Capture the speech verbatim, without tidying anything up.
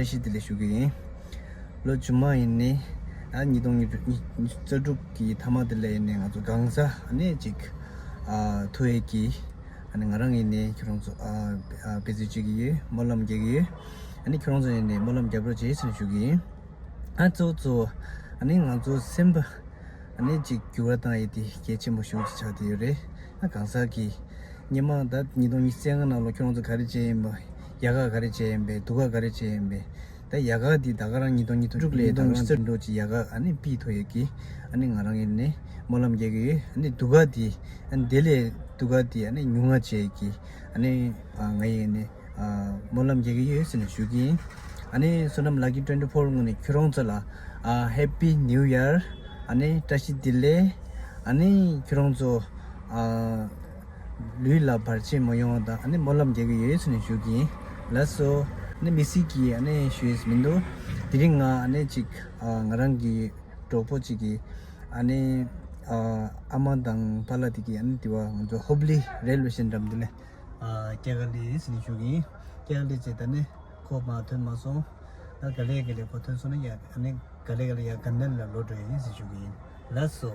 བཀྲ་ཤིས་བདེ་ལེགས་ཞུ་གི་ཡིན། ལོ་རྗེས་མ་ཡིན་ནི་ཨ་ཉིས་སྟོང་ཉི་ཤུ་རྩ་དྲུག་གི་མཐའ་མ་དེ་ལ་ཡིན་ནི་ང་ཚོ་གང་ས་ཨ་ནི་ཅིག་ཨ་ཐུག་ཡས་ཀྱི་ཨ་ནི་ང་རང་ཡིན་ནི་ཁྱོད་རང་ཚོ་ཨ་ཨ་འབད་རྩོལ་བྱེད་ཀྱི་ཡོད། སྨོན་ལམ་རྒྱག་གི་ཡོད། ཨ་ནི་ཁྱོད་རང་ཚོ་ཡིན་ནི་སྨོན་ལམ་རྒྱབ་རོགས་བྱེད་ཟེར་ཞུ་གི་ཡིན། ཨ་གཙོ་བོ་གཙོ་བོ་ཨ་ནི་ང་ཚོ་སེམས་པ་ཨ་ནི་ཅིག་འགྱུར་བ་བཏང་ཡས་དེ་གལ་ཆེན་པོ་ཞེ་པོ་ཅིག་ཆགས་བསྡད་ཡོད་རེད། ཨ་གང་ཟག་གི་སྔོན་མ་ད་ཉིས་སྟོང་ཉི་ཤུ་རྩ་ལྔ་ནང་ལོ་ཁྱོད་རང་ཚོ་ག་རེ་བྱས་ཡིན་པ། ཡག་ག་ག་རེ་བྱས་ཡིན་པས། སྡུག་ག་ག་རེ་བྱས་ཡིན་པས། ད་ཡག་ག་དེ་ད་ག་རང་ཉིས་སྟོང་ཉི་ཤུ་རྩ་དྲུག་ལས་ད་ག་རང་ཉིས་སྟོང་ཉི་ཤུ་རྩ་དྲུག་ཅིག་ཡག་ག་ཨ་ནི་ཕུད་ཐུབ་ཡས་ཀྱི་ཨ་ནི་ང་རང་ཡིན་ནི་སྨོན་ལམ་རྒྱག་གི་ཡོད། ཨ་ནི་སྡུག་ག་དེ་ཨ་ནི་དེ་ལས་སྡུག་ག་དེ་ཨ་ནི་ཉུང་ང་བྱེད་ཡས་ཀྱི་ཨ་ནི་ཨ་ང་ཡིན་ནི་ཨ་སྨོན་ལམ་རྒྱག་གི་ཡོད་ཟེར་ནས་ཞུ་གི་ཡིན། ཨ་ནི་བསོད་ནམས་ལ་ཀི་ཊུ་ཝེན་ཊི་ཕོར་ངོས་ནས་ཁྱོད་རང་ཚོ་ལ་ཨ་ཧེ་པི་ནིའུ་ཡར། ཨ་ནི་བཀྲ་ཤིས་བདེ་ལེགས། ཨ་ནི་ཁྱོད་རང་ཚོ་ཨ་ལུས་ལ་བར་ཆད་མ་ཡོང་བ་དང་ཨ་ནི་སྨོན་ལམ་རྒྱག་གི་ཡོད་ཟེར་ནས་ཞུ་གི་ཡིན། ལགས་སོ། ཨ་ནི་དམིགས་བསལ་གྱི་ཨ་ནི་ཞུ་ཡས་མི་འདུག་དེ་རིང་ང་ཨ་ནི་ཅིག་ཨ་ང་རང་གི་གྲོགས་པོ་གཅིག་གིས་ཨ་ནི་ཨ་ཨ་མ་དང་པཱ་ལགས་དེ་གིས་ཨ་ནི་དེ་བ་ང་ཚོ་ཧོབ་ལི་རེལ་ཝེ་སི་ཊེ་ཤན་འགྲམ་དེ་ལ་ཨ་སྐྱེལ་ག་སླེབས་ཡིན་ཟེར་ནས་ཞུ་གི་ཡིན། སྐྱེལ་ག་སླེབས་བྱས་ད་ནི་ཁོ་མ་ཐོན་མ་སོང་། ད་ག་ལེ་ག་ལེ་ཁོ་ཐོན་སོང་ན་ཡ་ཨ་ནི་ག་ལེ་ག་ལེ་ཡ་ག་ནན་ལ་ལོག་འགྲོ་ཡིན་ཟེར་ཞུ་གི་ཡིན། ལགས་སོ།